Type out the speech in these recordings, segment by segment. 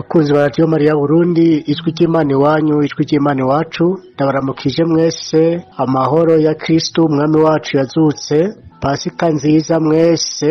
Bakunzi ba Radio Maria Burundi, ijwi ry'Imana iwanyu, ijwi ry'Imana iwacu, ndabaramukije mwese, amahoro ya Kristo umwami wacu yazutse, Pasika nziza mwese.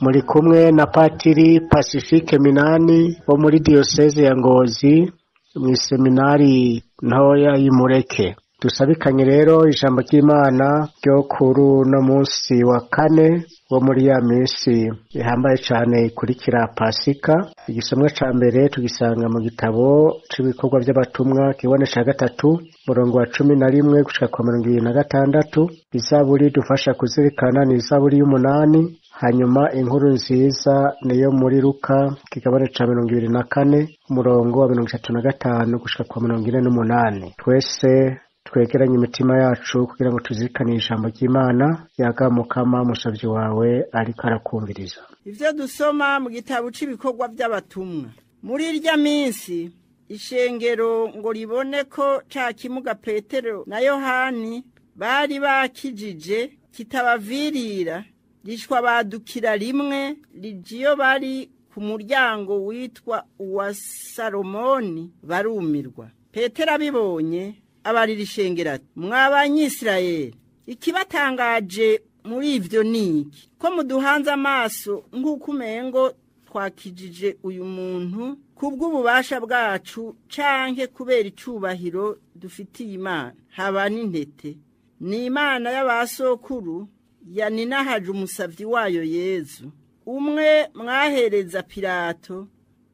Muri kumwe na Patiri Pacifique Minani wo muri Diocese ya Ngozi mw'iseminari ntoya y'Imureke. Dusabikanye rero ijambo ry'Imana ryo kuri uno munsi wa kane wo muri ya minsi ihambaye cane ikurikira Pasika. Igisomwa ca mbere tugisanga mu gitabo c'ibikorwa vy'abatumwa, kibone ca gatatu, murongo wa 11 gushika kwa 26. Izaburi dufasha kuzirikana ni izaburi y'umunani, hanyuma inkuru nziza niyo muri Luka kigabane ca 24 umurongo wa 35 gushika kwa 48. Twese twegeranye imitima yacu kugira ngo tuzirikane ijambo ry'Imana. Yaga Mukama, musavyi wawe ariko arakumviriza. Ivyo dusoma mu gitabo c'ibikorwa vy'abatumwa. Muri irya minsi ishengero ngo ribone ko ca kimuga Petero na Yohani bari bakijije kitabavirira, rishwa badukira rimwe rijiyo bari ku muryango witwa uwa Salomoni, barumirwa. Petero abibonye abarira ishengero ati: mwa Banyisirayeli, ikibatangaje muri ivyo ni iki? Ko muduhanze amaso nk'uko umengo twakijije uyu muntu kubw'ububasha bwacu canke kubera icubahiro dufitiye Imana? Haba n'intete, ni Imana y'abasokuru yaninahaje umusavyi wayo Yezu, umwe mwahereza Pilato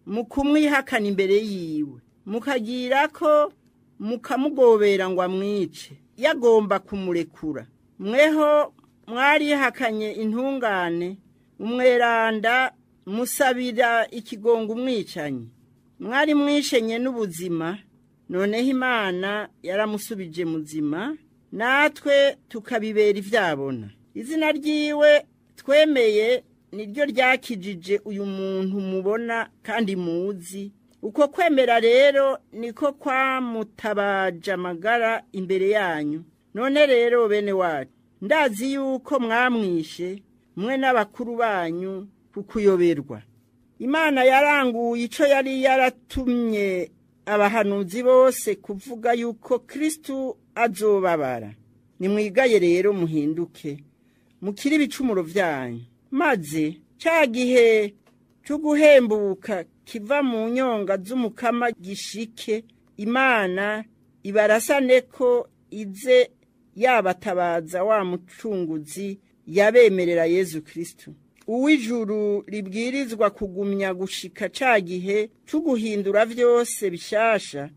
mu kumwihakana imbere yiwe, mukagira ko mukamugobera ngo amwice, yagomba kumurekura. Mweho mwarihakanye intungane, umweranda musabira ikigongo umwicanyi. Mwari mwishenye n'ubuzima, noneho Imana yaramusubije muzima, natwe tukabibera ivyabona. Izina ryiwe twemeye niryo ryakijije uyu muntu mubona kandi muzi. Uko kwemera rero niko kwamutabaje amagara imbere yanyu. None rero bene wacu, ndazi yuko mwamwishe mwe n'abakuru banyu kukuyoberwa. Imana yaranguye ico yari yaratumye abahanuzi bose kuvuga, yuko Kristo azobabara. Nimwigaye rero muhinduke, mukire ibicumuro vyanyu, maze ca gihe cyo guhembuka kiva mu nyonga z'umukama gishike, Imana ibarasane ko ize yabatabaza wa mucunguzi yabemerera Yezu Kristo. Uw'ijuru ribwirizwa kugumya gushika ca gihe cyo guhindura vyose bishasha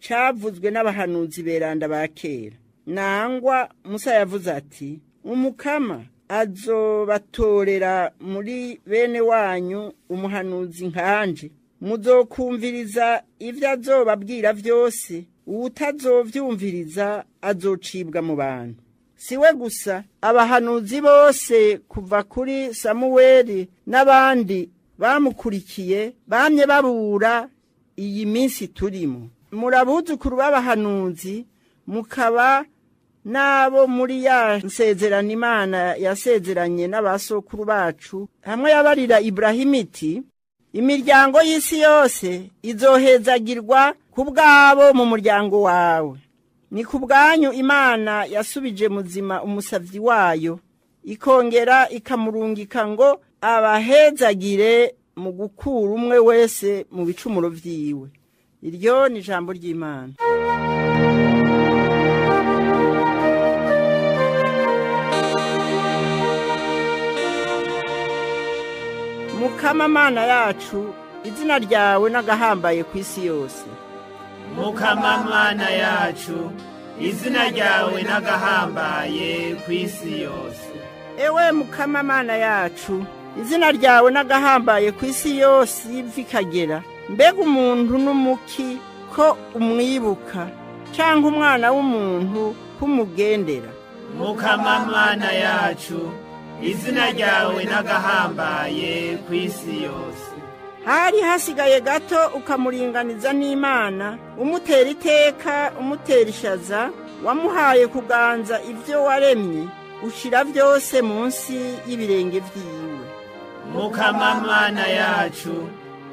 cavuzwe n'abahanuzi beranda ba kera. Nangwa Musa yavuze ati: umukama azobatorera muri bene wanyu umuhanuzi nkanje, muzokumviriza ivyo azobabwira vyose, uwutazovyumviriza azocibwa mu bantu. Siwe gusa, abahanuzi bose kuva kuri Samuweli n'abandi bamukurikiye bamye babura iyi minsi turimo. Murabuzukuru b'abahanuzi, mukaba nabo muri ya nsezerano Imana yasezeranye n'abasokuru bacu, hamwe yabarira Ibrahimu iti: imiryango y'isi yose izohezagirwa ku bwabo mu muryango wawe. Ni ku bwanyu Imana yasubije muzima umusavyi wayo, ikongera ikamurungika ngo abahezagire mu gukura umwe wese mu bicumuro vyiwe. Iryo ni ijambo ry'Imana. Mukama Mana yacu, izina ryawe n'agahambaye ku isi yose. Mukama Mana yacu, izina ryawe n'agahambaye ku isi yose. Ewe Mukama Mana yacu, izina ryawe n'agahambaye ku isi yose iva ikagera. Mbega umuntu n'umuki ko umwibuka, canke umwana w'umuntu kumugendera? Mukama Mana yacu, izina ryawe n'agahambaye ku isi yose. Hari hasigaye gato ukamuringaniza n'Imana, umutera iteka, umutera ishaza, wamuhaye kuganza ivyo waremye, ushira vyose munsi y'ibirenge vyiwe. Mukama Mana yacu,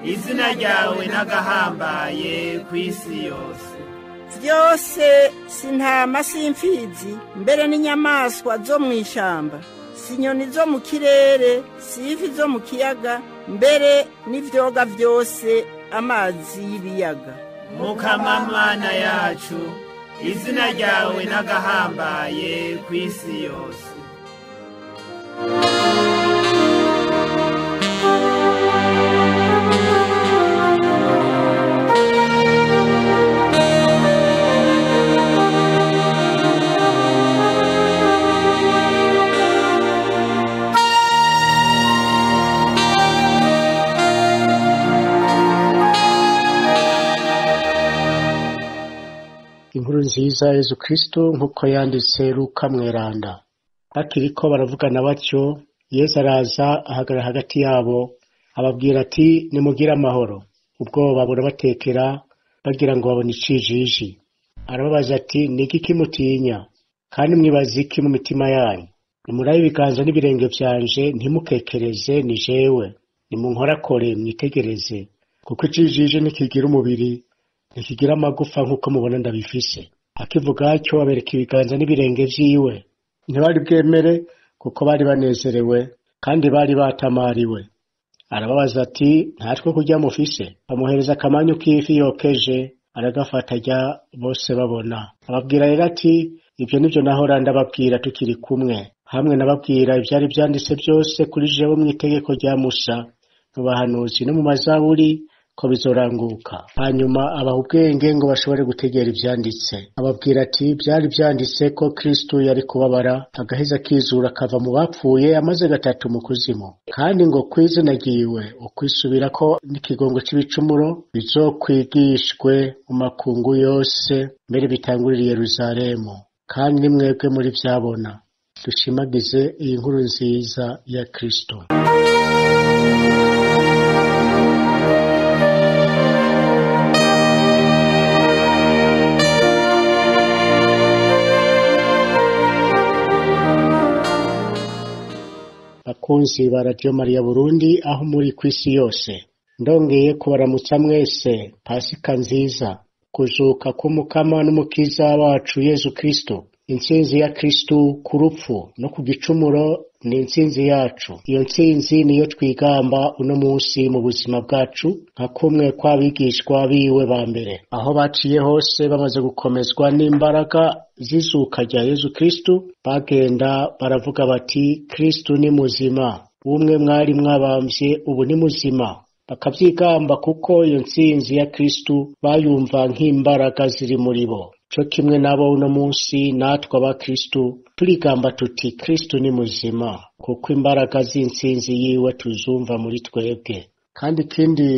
Izina ryawe n'agahambaye ku isi yose. Vyose si intama si imfizi, mbere n'inyamaswa zo mu ishyamba, si inyoni zo mu kirere, si ifi zo mu kiyaga, mbere n'ivyoga vyose amazi y'ibiyaga. Mukama Mana yacu, izina ryawe n'agahambaye ku isi yose. Inkuru nziza ya Yezu Kristo nk'uko yanditse Luka mweranda. Bakiriko baravugana batyo, Yezu araza ahagarara hagati yabo, ababwira ati nimugire amahoro. Ubwoba burabatekera, bagira ngo babone icijiji. Arababaza ati ni igiki mutinya? Kandi mwibaza iki mu mitima yanyu? Nimurabe ibiganza n'ibirenge vyanje, ntimukekereze, ni jewe. Nimunkorakore mwitegereze, kuko icijiji ntikigira umubiri, ntikigira amagufa nk'uko mubona ndabifise. Akivuga atyo abereka ibiganza n'ibirenge vyiwe. Ntibari bwemere kuko bari banezerewe kandi bari batamariwe. Arababaza ati nta two kurya mufise? Bamuhereza akamanyu k'ifi yokeje, aragafata arya bose babona. Ababwira rero ati ibyo nivyo nahora ndababwira tukiri kumwe, hamwe nababwira ivyari vyanditse vyose kuri jewe mw'itegeko rya Musa, mu bahanuzi no mu mazaburi, ko bizoranguka. Hanyuma abaha ubwenge ngo bashobore gutegera ivyanditse. Ababwira ati byari vyanditse ko Kristo yari kubabara, agaheza akizura akava mu bapfuye amaze gatatu mu kuzimu, kandi ngo kw'izina ryiwe ukwisubirako n'ikigongo c'ibicumuro bizokwigishwe mu makungu yose, mbere bitangurire i Yerusalemu. Kandi ni mwebwe muri vyabona. Dushimagize iyi nkuru nziza ya Kristo. Bakunzi ba Radio Maria Burundi aho muri kw'isi yose, ndongeye kubaramutsa mwese Pasika nziza, kuzuka k'Umukama n'Umukiza wacu Yezu Kristo. Intsinzi ya Kristo ku rupfu no ku gicumuro ni intsinzi yacu. Iyo ntsinzi niyo twigamba uno munsi mu buzima bwacu, nka kumwe kw'abigishwa biwe ba mbere, aho baciye hose bamaze gukomezwa n'imbaraga z'izuka rya Yezu Kristo, bagenda baravuga bati Kristo ni muzima, umwe mwari mwabamvye ubu ni muzima. Bakavyigamba kuko iyo ntsinzi ya Kristo bayumva nk'imbaraga ziri muri bo. Co kimwe nabo uno munsi natwe abakristo turigamba tuti Kristo ni muzima, kuko imbaraga z'intsinzi yiwe tuzumva muri twebwe. Kandi ikindi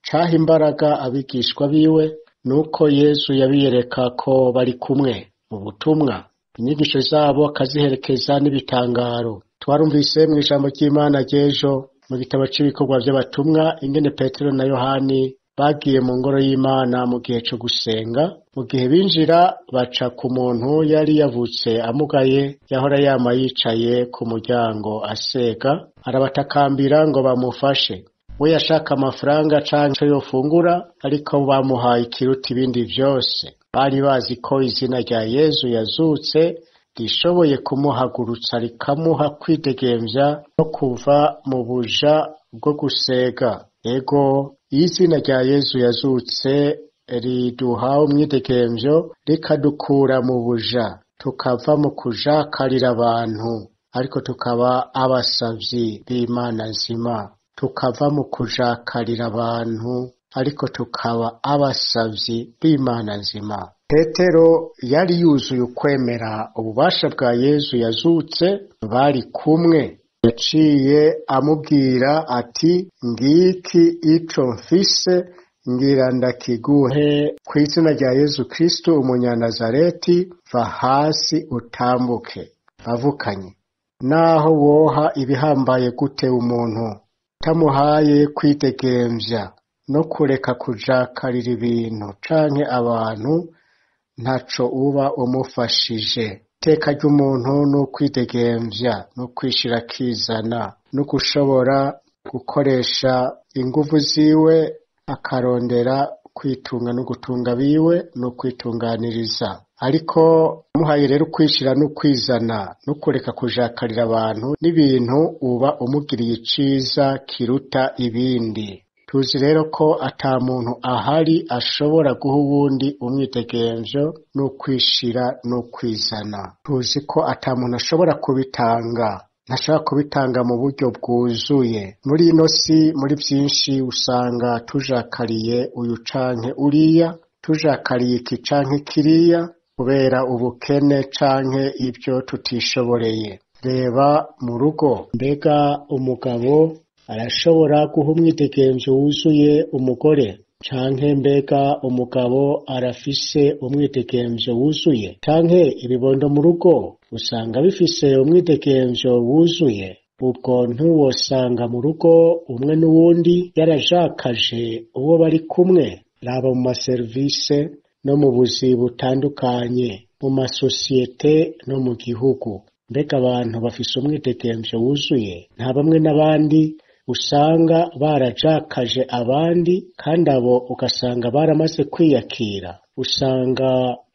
caha imbaraga abigishwa biwe nuko Yezu yabiyereka ko bari kumwe mu butumwa, inyigisho zabo akaziherekeza n'ibitangaro. Twarumvise mu ijambo ry'Imana ry'ejo mu gitabo c'ibikorwa vy'abatumwa ingene Petero na Yohani bagiye mu ngoro y'Imana mu gihe co gusenga. Mu gihe binjira baca ku muntu yari yavutse amugaye, yahora yama yicaye ku muryango asega, arabatakambira ngo bamufashe. We yashaka amafaranga canke yofungura, ariko bamuhaye ikiruta ibindi vyose. Bari bazi ko izina rya Yezu yazutse rishoboye kumuhagurutsa rikamuha kwidegemvya no kuva mu buja bwo gusega. Ego, izina rya Yezu yazutse riduha umwidegemvyo, rikadukura mu buja, tukava mu kujakarira abantu, ariko tukaba abasavyi b'Imana nzima. Tukava mu kujakarira abantu, ariko tukaba abasavyi b'Imana nzima. Petero yari yuzuye ukwemera ububasha bwa Yezu yazutse, bari kumwe. Yaciye amubwira ati ngiki ico mfise ngira ndakiguhe, kw'izina rya Yezu Kristo umunyanazareti, va hasi utambuke. Bavukanye, naho woha ibihambaye gute umuntu utamuhaye kwidegemvya no kureka kujakarira ibintu canke abantu, ntaco uba umufashije. Iteka ry'umuntu ni ukwidegemvya no kwishira akizana no gushobora gukoresha inguvu ziwe akarondera kwitunga no gutunga biwe no kwitunganiriza. Ariko muhaye rero kwishira no kwizana no kureka kujakarira abantu n'ibintu, uba umugiriye iciza kiruta ibindi. Tuzi rero ko ata muntu ahari ashobora guha uwundi umwidegemvyo no kwishira no kwizana. Tuzi ko ata muntu ashobora kubitanga, ntashobora kubitanga mu buryo bwuzuye. Muri ino si, muri byinshi usanga tujakariye uyu canke uriya, tujakariye iki canke kiriya, kubera ubukene canke ibyo tutishoboreye. Reba mu rugo, mbega umugabo arashobora guha umwidegemvyo wuzuye umugore? Canke mbega umugabo arafise umwidegemvyo wuzuye? Canke ibibondo mu rugo usanga bifise umwidegemvyo wuzuye? Ubwo ntiwosanga mu rugo umwe n'uwundi yarajakaje uwo bari kumwe? Raba mu maserivise no mu buzi butandukanye, mu masosiyete no mu gihugu, mbega abantu bafise umwidegemvyo wuzuye? Nta bamwe n'abandi usanga barajakaje abandi, kandi abo ugasanga baramaze kwiyakira, usanga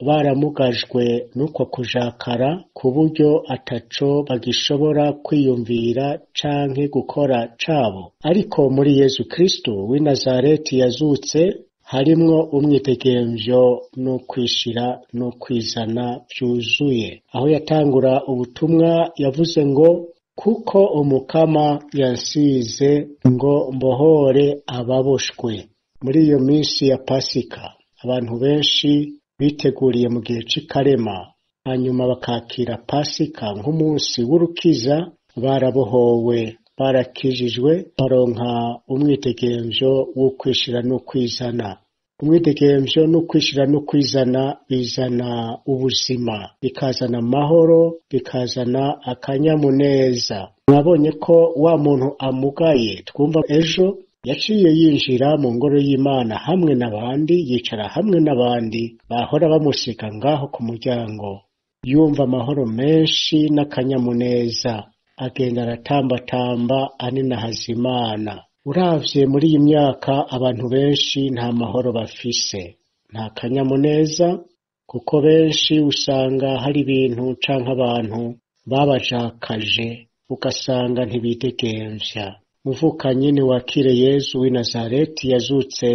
baramugajwe n'uko kujakara ku buryo ataco bagishobora kwiyumvira canke gukora cabo. Ariko muri Yezu Kristo w'i Nazareti yazutse harimwo umwidegemvyo no kwishira no kwizana vyuzuye. Aho yatangura ubutumwa yavuze ngo: kuko Umukama yansize ngo mbohore ababoshwe. Muri iyo minsi ya Pasika abantu benshi biteguriye mu gihe c'ikarema, hanyuma bakakira Pasika nk'umunsi w'urukiza, barabohowe, barakijijwe, baronka umwidegemvyo wo kwishira no kwizana. Umwidegemvyo no kwishira no kwizana bizana ubuzima, bikazana amahoro, bikazana akanyamuneza. Mwabonye ko wa muntu amugaye twumva ejo yaciye yinjira mu ngoro y'Imana hamwe n'abandi, yicara hamwe n'abandi bahora bamusiga ngaho ku muryango. Yumva amahoro menshi n'akanyamuneza, agenda aratambatamba aninahaza Imana. Uravye muri iyi myaka abantu benshi nta mahoro bafise, nta kanyamuneza, kuko benshi usanga hari ibintu canke abantu babajakaje, ugasanga ntibidegemvya. Muvukanyi, niwakire Yezu w'i Nazareti yazutse,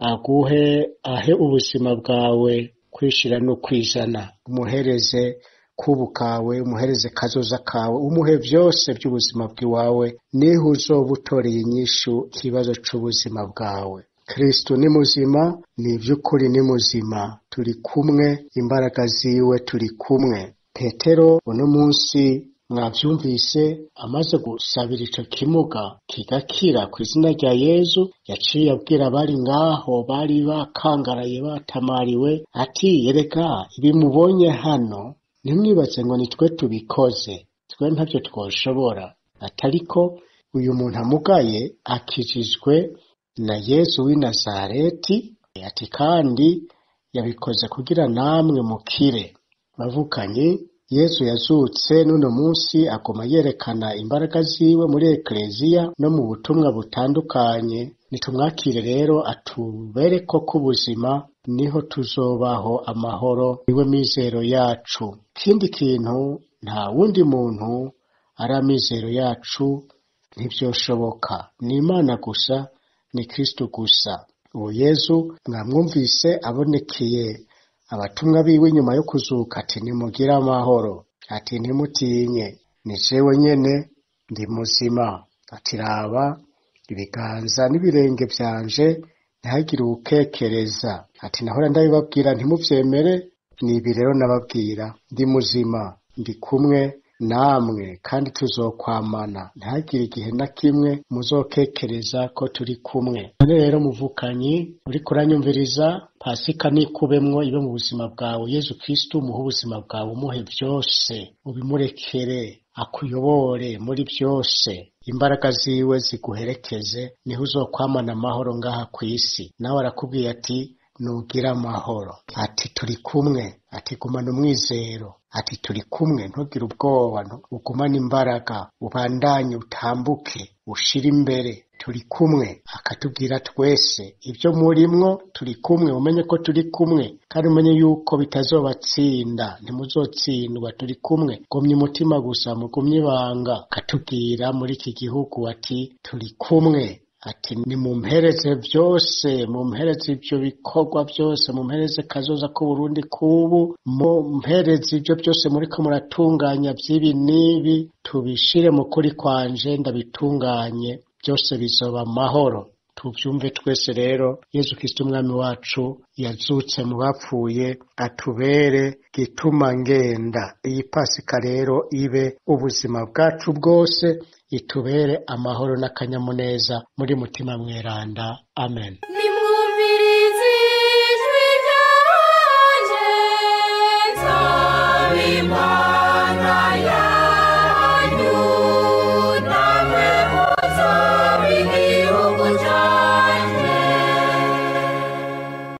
aguhe ahe ubuzima bwawe kwishira no kwizana. Umuhereze kubu kawe, umuhereze kazoza kawe, umuhe vyose by'ubuzima bw'iwawe, niho uzoba utoreye inyishu ikibazo c'ubuzima bwawe. Kristo ni muzima, ni ivy'ukuri ni muzima, turi kumwe, imbaraga ziwe turi kumwe. Petero uno munsi mwavyumvise, amaze gusabira ico kimuga kigakira ku izina rya Yezu, yaciye abwira abari ngaho bari bakangaraye batamariwe ati: erega ibi mubonye hano ntimwibaze ngo ni twe tubikoze, twe ntavyo twoshobora. Atariko uyu muntu amugaye akijijwe na Yezu w'i Nazareti, ati kandi yabikoze kugira namwe mukire. Bavukanye, Yezu yazutse n'uno munsi aguma yerekana imbaraga ziwe muri ekleziya no mu butumwa butandukanye. Nitumwakire rero atubere ko k'ubuzima, niho tuzobaho amahoro, niwe mizero yacu. Ikindi kintu, nta wundi muntu ari amizero yacu, ntivyoshoboka. Ni Imana gusa, ni Kristo gusa. Uwo Yezu mwamwumvise abonekeye abatumwa biwe nyuma yo kuzuka ati: nimugire amahoro, ati ntimutinye, ni jewe nyene ndi muzima, ati raba ibiganza n'ibirenge vyanje, ntihagire uwukekereza, ati nahora ndabibabwira ntimuvyemere, ni ibi rero nababwira, ndi muzima, ndi kumwe namwe kandi tuzokwamana, ntihagire igihe na kimwe muzokekereza ko turi kumwe. None rero muvukanyi uriko uranyumviriza, Pasika nikubemwo ibe mu buzima bwawe. Yezu Kristo umuhe ubuzima bwawe, umuhe vyose, ubimurekere akuyobore muri byose, imbaraga ziwe ziguherekeze, niho uzokwamana amahoro ngaha kw'isi. Nawe arakubwiye ati nugira amahoro, ati turi kumwe, ati gumana umwizero, ati turi kumwe, ntugire ubwoba, ugumane imbaraga, ubandanye utambuke, ushire imbere. Turi kumwe, akatubwira twese ibyo murimwo turi kumwe, umenye ko turi kumwe kandi umenye yuko bitazobatsinda, ntimuzotsindwa, turi kumwe, gumya umutima gusa, mugumye ibanga. Akatubwira muri iki gihugu ati turi kumwe, ati nimumpereze vyose, mumpereze ivyo bikorwa vyose, mumpereze kazoza k'Uburundi kubu, mumpereze ivyo byose muriko muratunganya vy'ibi n'ibi, tubishire mu kuri kwanje ndabitunganye, byose bizoba amahoro. Tuvyumve twese rero, Yezu Kristo umwami wacu yazutse mu bapfuye atubere gituma ngenda. Iyi Pasika rero ibe ubuzima bwacu bwose, itubere amahoro n'akanyamuneza muri Mutima Mweranda. Amen.